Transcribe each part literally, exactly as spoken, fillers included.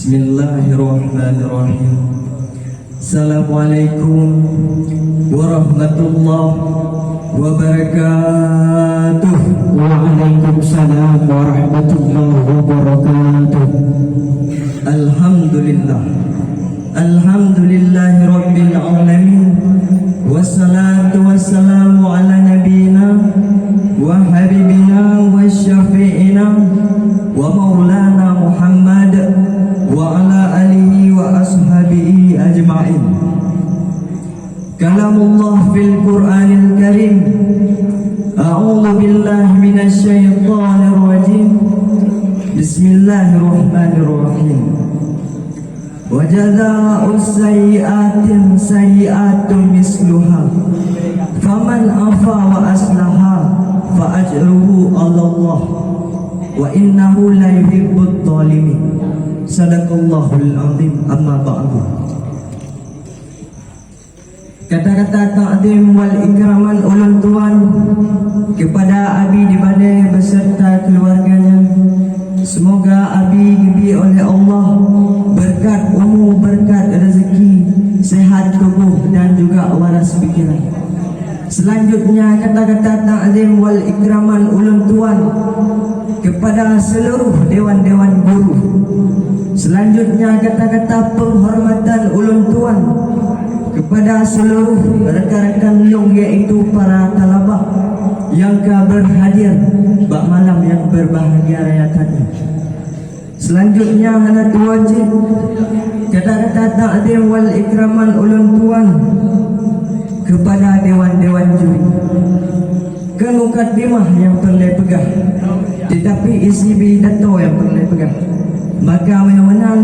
Bismillahirrahmanirrahim. Assalamualaikum warahmatullahi wabarakatuh. Waalaikumsalam warahmatullahi wabarakatuh. Alhamdulillah. Alhamdulillahi rabbil alamin. Wassalatu wassalamu ala nabiyyina wa habibina wa syafi'ina wa maulana Muhammad wa ala alihi wa ashabihi ajma'in. Kalamullah fil Qur'anil Karim. A'udzu billahi minasy syaithanir rajim. Bismillahirrahmanirrahim. Wa jazaa'u sayyi'atin sayyi'atun misluha. Faman 'afa wa aslaha fa ajruhu 'alallah. Wa innahu la yuhibbudz zalimin. Sadaqallahul azim. Amma ba'du. Kata-kata takzim wal ikraman ulôn tuan kepada Abi di Bade beserta keluarganya. Semoga Abi diberi oleh Allah berkat umur, berkat rezeki, sehat tubuh dan juga waras pikiran. Selanjutnya kata-kata takzim wal ikraman ulôn tuan kepada seluruh dewan-dewan guru. Selanjutnya kata-kata penghormatan ulôn tuan kepada seluruh rakan-rakan lôn, yaitu para talabah yang ka berhadir bak malam yang berbahagia raya tadi. Selanjutnya hana tuan cit kata-kata takzim wal ikraman ulôn tuan kepada dewan-dewan juri. Keu mukadimah nyang peureulée peugah, tetapi isi pidato nyang peureulée peugah. Maka meunyoe meunan,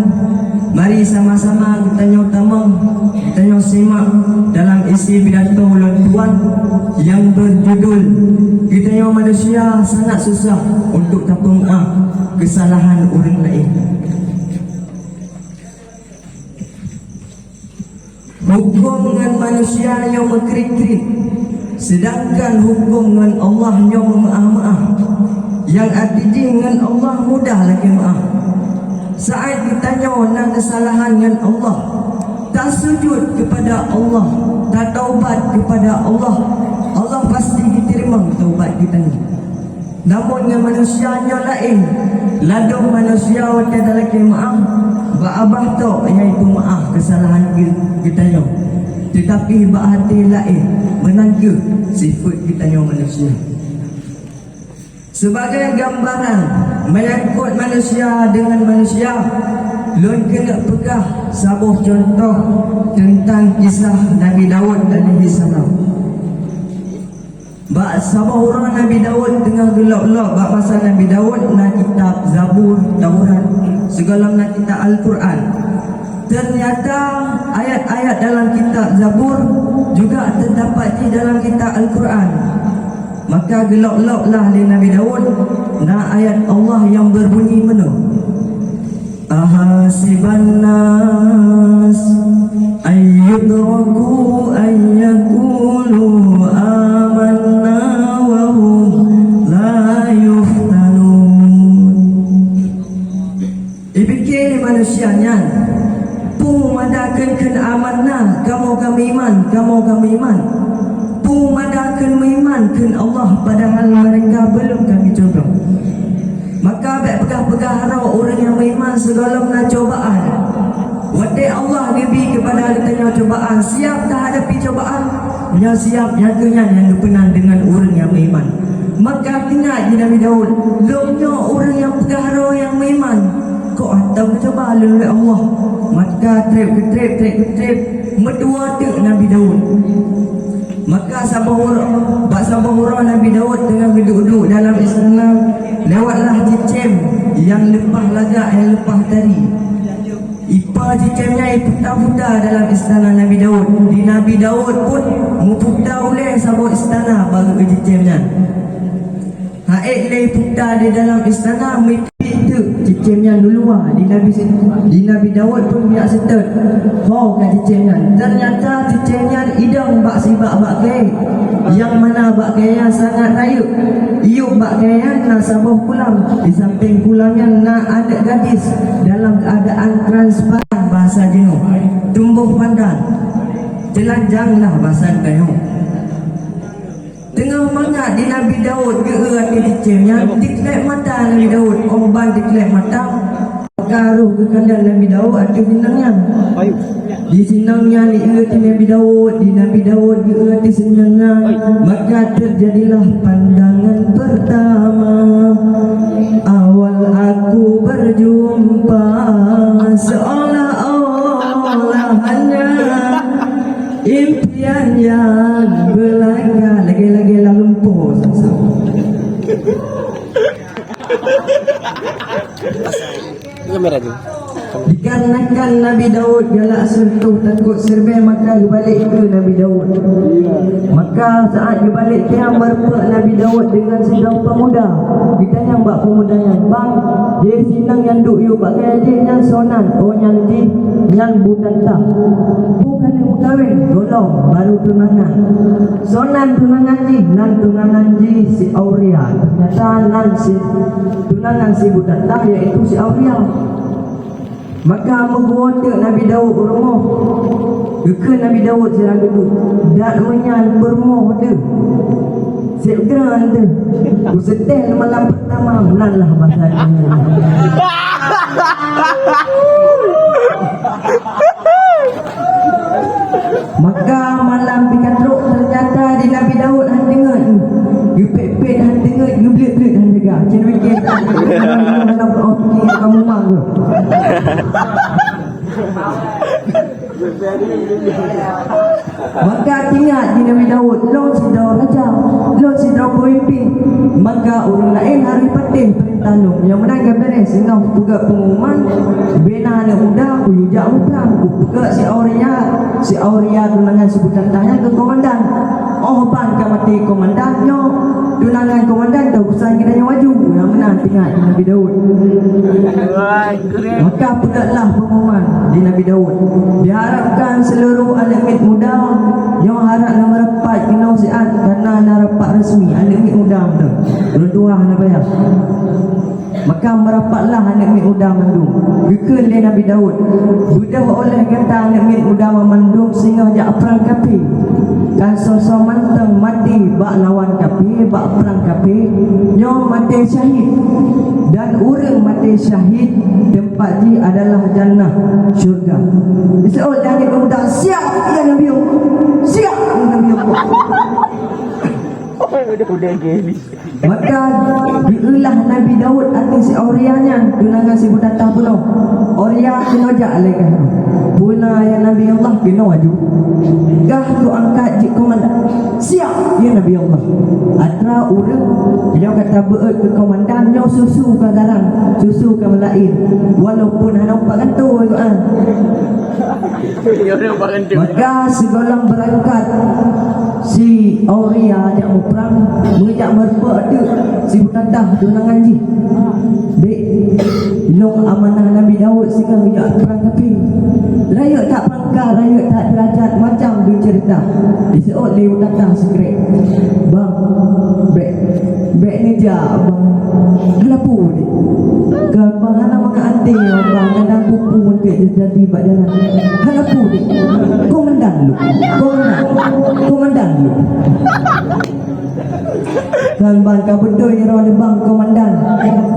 mari sama-sama geutanyoe tamong, geutanyoe simak dalam isi pidato ulôn tuan nyang berjudul Geutanyoe Manusia Sangat Susah Untuk Tapeumeu'ah Keusalahan Ureuëng Laén. Hukôm ngon manusia nyoe meukriet-kriet, seudangkan hukôm ngon Allah nyoe meumeu'ah-meu'ah. Nyang arti jih ngon Allah mudah lagée meu'ah. Saát geutanyoe na keusalahan ngon Allah, tasujut keupada Allah, tataubat keupada Allah, Allah pasti geuteurimong taubat geutanyoe. Namun ngon manusia nyoe laén, ladôm manusia watée talakée meu'ah, bak babah tok nyang ipeumeu'ah keusalahan geu-, geutanyoe. Teutapi bak até laén, meunan kheueh sifeuet geutanyoe manusia. Sibagai gambaran meunyangkot manusia deungon manusia, lôn keuneuk peugah saboh cuntoh teuntang kisah Nabi Daud alaihissalam. Bak saboh uroe Nabi Daud teungoh geulok-lok, bak masa Nabi Daud na kitab Zabur, Taurat, sigohlom na kitab Al-Quran. Teunyata ayat-ayat dalam kitab Zabur juga teudapat jih dalam kitab Al-Quran. Maka geulok-lok lah lé Nabi Daud, na ayat Allah nyang beubunyi meunoe, "Ahasiban nas an yutraku an yaqulu amanna wa hum la yuftanun." Ipike lé manusia nyan, "Peue mada kheun-kheun amanna, kamoe ka meuiman, kamoe ka meuiman? Peue mada kheun meuiman kheun Allah, padahal mereka belum kami coba?" Maka bék peugah-peugah droe ureuëng nyang meuiman sigohlom na cobaan. Watée Allah geubri keupada geutanyoe cobaan, siap tahadapi cobaan? Nyoe siap, nyang keu nyan nyang geupeunan deungon ureuëng nyang meuiman. Maka teuingat jih Nabi Daud, "Lôn nyoe ureuëng nyang peugah droe nyang meuiman, kok hana meucuba lôn lé Allah?" Maka treb-geutreb, treb-geutreb, meutuwoe teuk Nabi Daud. Maka saboh uroe, bak saboh uroe Nabi Daud teungoh geuduek-duek dalam istana, lewatlah cicém nyang leupah lagak, nyang leupah tari. Ipa cicém nyan iputa-puta dalam istana Nabi Daud. Di Nabi Daud pun meuputa ulée saboh istana bak cicém nyan. Haék lé puta di dalam istana, meuipi Cicém nyan luluwa di Nabi, di Nabi Daud pun geujak seutôt ho ka cicém nyan. Teunyata cicém nyan idong bak sibak bak kayèe, nyang mana bak kayèe nyan sangat rayeuk. Iyup bak kayèe nyan na saboh kulam, di sampéng kulam nyan na aneuk gadis dalam keuadaan transparan, bahasa jinoe tumboh pandan, teulanjang lah bahasa geutanyoe. Teungoh mangat di Nabi Daud geu-eu ateueh cicém nyan, diklek mata Nabi Daud. Óh ban diklek mata, maka roh geukalon Nabi Daud ateueh sinan nyan. Di sinan nyan di-eu ateueh Nabi Daud, di Nabi Daud geu-eu ateueh sinan nyan, maka teujadilah pandangan pertama. Awal aku berjumpa, seolah-olah hanya impian yang belaka. Lagèe-lagèe lam lumpoe. Kamera tu. Dikarenakan Nabi Daud galak seureutoh takot seurbée, maka geubalek keu Nabi Daud. Maka saat geubalek keu, meurumpok Nabi Daud deungon sidroe peumuda. Geutanyong bak peumuda nyan, "Bang, jih sinong nyang duek yue bak kayèe jih nyan soe nan?" "Oh, nyan jih, nyan Butantah." "Peue ka lheueh meukawen?" "Gohlom, baru tunangan." "Soe nan tunangan jih?" "Nan tunangan jih si Auria." Teunyata nan si tunangan si Butantah, yaitu si Auria. Maka meuguwoe teuk Nabi Daud u rumoh. Geukheun Nabi Daud sira geuduek, "Dak meunyan peurumoh deuh. Sép keunan deuh. Kuseuteh malam peurtama." Meunan lah bahasa jih. Maka malam pih ka trok, teunyata di Nabi Daud han teungeut. Geupet-pet han teungeut, geubleuet-bleuet han teuga. Cen wikét. Kamu mang tu. Maka teuingat di Nabi Daud, lôn sidroe raja, lôn sidroe peumimpin. Maka ureueng laén harôh patéh peurintah lôn. Nyang meunan ka beureh, singoh peugah peungumuman, bina aneuk muda, kuyue jak muprang, kupeugah si Auria, si Auria tunangan si Butantah nyan keu komandan. Óh ban ka maté komandan nyoe, tunangan komandan ka urusan geutanyoe aju. Nyang meunan teuingat di Nabi Daud. Maka peugahlah peungumuman di Nabi Daud, "Diharapkan seluruh aneuk miet muda nyang harap na meurapat keunoe siat, karena na rapat rasmi aneuk miet muda mandum. Ureueng tuha hana payah." Maka meurapatlah aneuk miet muda mandum. Geukheun lé Nabi Daud, "Beudôh óh lheueh gata aneuk miet muda mandum singoh jak prang kafé. Kan soe-soe mantong maté bak lawan kafé, bak prang kafé, nyoe maté syahid. Dan ureueng maté syahid teumpat jih adalah jannah, syurga." Diseuôt lé aneuk muda, "Siap, ya Nabi Allah! Siap, ya Nabi Allah!" Udah, udah, udah, udah. Maka geueulah Nabi Daud ateueh si Auria nyan, tunangan si Butantah bunoe. "Auria, keunoe jak lé kah." "Peue na, ya Nabi Allah?" "Keunoe aju. Kah kuangkat jeuet komandan." "Siap, ya Nabi Allah." Atra ureueng nyoe ka tabeuet keu komandan, nyoe susu ka garam, susu ka meulaén. Walaupun hana umpat gantoe, ah. Maka sigohlom beurangkat si Auria jak muprang, meujak meurumpok teuk si Butantah tunangan jih. "Dek, lôn amanah Nabi Daud singoh jak prang kafé. Rayeuk that pangkat, rayeuk that deurajat, macam deuh ceurita." Diseuôt lé Butantah sikrek, "Bang, bèk, bèk neujak, Bang." "Hana peue, Dek. Ka Bang hana mangat até, Bang, kadang peue-peue meuntèk teujadi bak jalan. Hana peue, Dek. Komandan lôn. Komandan. Komandan lôn." Kan ban ka beutôi droeneuh bang komandan.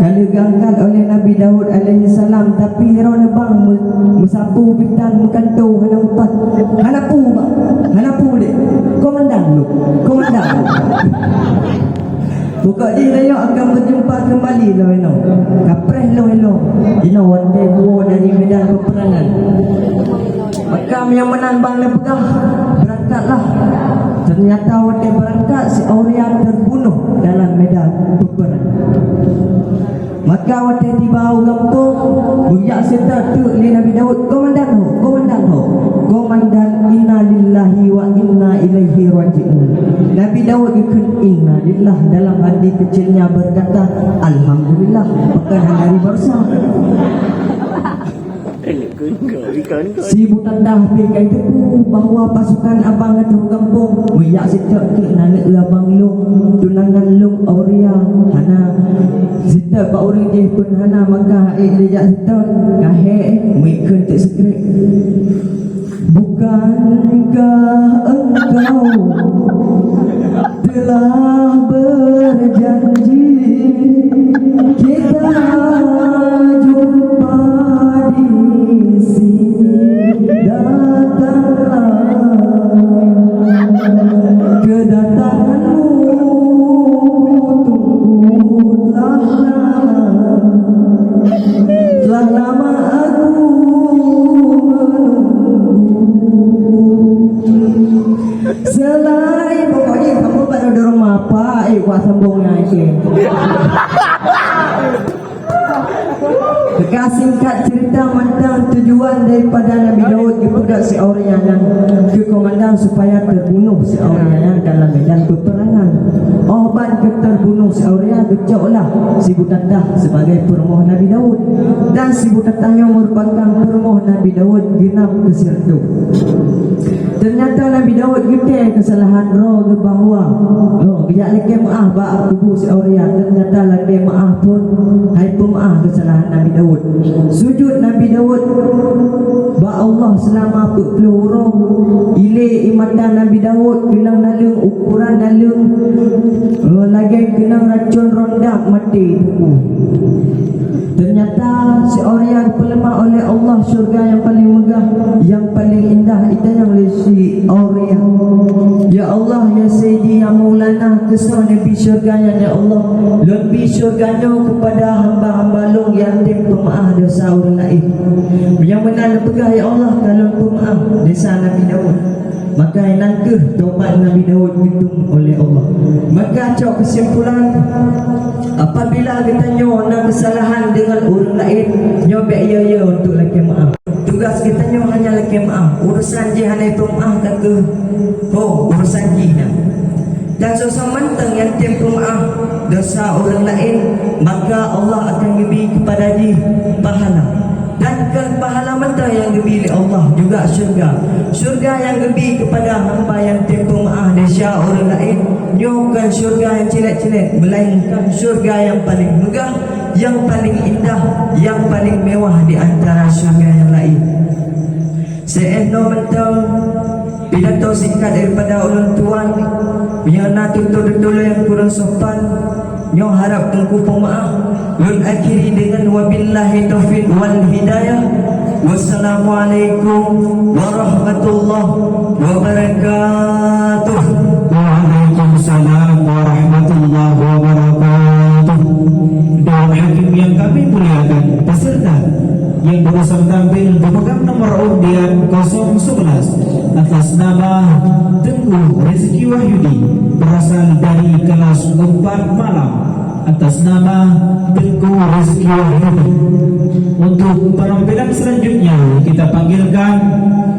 Ka lheueh geuangkat oleh Nabi Daud alaihissalam, tapi droeneuh bang meu-, meusapu bitan meukanto hana umpat. Hana peue, bang. Hana peue, Dek. Komandan lôn. Komandan lôn. Pokok jih rayeuk akan berjumpa kembali lom inoe. Kapreh lom inoe. Inoe watèe buoe dari medan peperangan. Maka meunyoe meunan bang neupeugah, beurangkatlah. Teunyata watèe beurangkat, si Auria teubunoh dalam medan peperangan. Maka watèe tiba u gampông, beujak seutôt teuk lé Nabi Daud, "Komandan ho, komandan ho, komandan, inna lillahi wa inna ilaihi raji'un." Nabi Daud geukheun innalillah, dalam hati kecilnya berkata, "Alhamdulillah, bukan hari barusan." Si Butatah pih ka jiteupeue bahwa pasukan abang ateueh gampông, meujak seutôt keu aneuk abang lôn, tunangan lôn Auria, hana seutôt bak ureueng jih pun hana, maka ék jijak seutôt, ka hék, meukheun teuk sikrék. Bukankah engkau telah berjanji kita jumpa di sini? Datanglah, kedatanganmu tunggu telah lama. Telah lama aku menunggu. Selain pokoknya kamu baru di rumah apa, eh, buat sambung ngai ke. Teuka singkat cerita mantong tujuan daripada Nabi Daud geupeugah si Auria nyan keu komandan supaya terbunuh si Auria nyan dalam medan peperangan. Oh ban geuterbunuh si Auria, geucoklah si Butatah sebagai peurumoh Nabi Daud. Dan si Butatah nyoe merupakan peurumoh Nabi Daud geunam keu sireutôh. Teunyata Nabi Daud geutée keusalahan droe geuh bahwa, oh, geujak lakée meuáh bak kubu si Auria. Teunyata lakée meuáh pun hai peumeuáh keusalahan Nabi Daud. Sujut Nabi Daud bak Allah seulama peuet ploh uroe. Ilée ie mata Nabi Daud keunong naleueng, ukuran naleueng, eh, lagée keunong racon rondap maté teungku. Teunyata si Auria geupeuleumah oleh Allah syeuruga nyang paleng meugah, nyang paleng indah, itanyong lé si Auria, "Ya Allah, ya Sayyidi, ya Maulana, keusoe neubi syeuruga nyan, ya Allah. Lôn bi syeuruga nyoe keupada hamba-hamba lôn nyang tem peumeuáh desya ureuëng laén." Meunyoe meunan neupeugah, "Ya Allah, ka lôn peumeuáh desya Nabi Daud." Maka inan kheueh tobat Nabi Daud geutueng oleh Allah. Maka cok keusimpulan, apabila geutanyoe na keusalahan deungon ureuëng laén, nyoe bék yo-yo untuk lakée meuáh. Tugas geutanyoe hanya lakée meuáh. Urusan jih hana peumeuáh ka kheueh, ho, urusan jih nyan. Dan soe-soe mantong nyang tem peumeuáh desya ureuëng laén, maka Allah akan geubri keupada jih pahala. Dan kon pahala mantong nyang geubri lé Allah, juga syeuruga. Syeuruga nyang geubri keupada hamba nyang tem peumeuáh desya ureuëng laén, nyoe kon syeuruga nyang cilet-cilet, meulainkan syeuruga nyang paleng meugah, nyang paleng indah, nyang paleng mewah di antara syeuruga nyang laén. Seuéh noe mantong pidato singkat daripada ulôn tuan, meunyoe na tutoe-tutoe lôn nyang kurang sopan, nyoe harab teungku peumeuáh. Lôn akhiri deungon wabillahi taufiq wal hidayah. Wassalamualaikum warahmatullahi wabarakatuh. Waalaikumsalam warahmatullahi wabarakatuh. Daun hakim yang kami muliakan, peserta yang barusan tampil pemegang nomor undian kosong sebelas atas nama Teungku Rezeki Wahyudi, berasal dari kelas empat malam, atas nama Teungku Rezeki Wahyudi. Untuk penampilan selanjutnya, kita panggilkan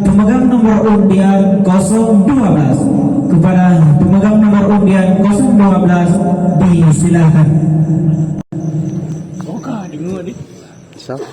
pemegang nomor undian kosong dua belas. Kepada pemegang nomor undian kosong dua belas, disilakan. Siapa?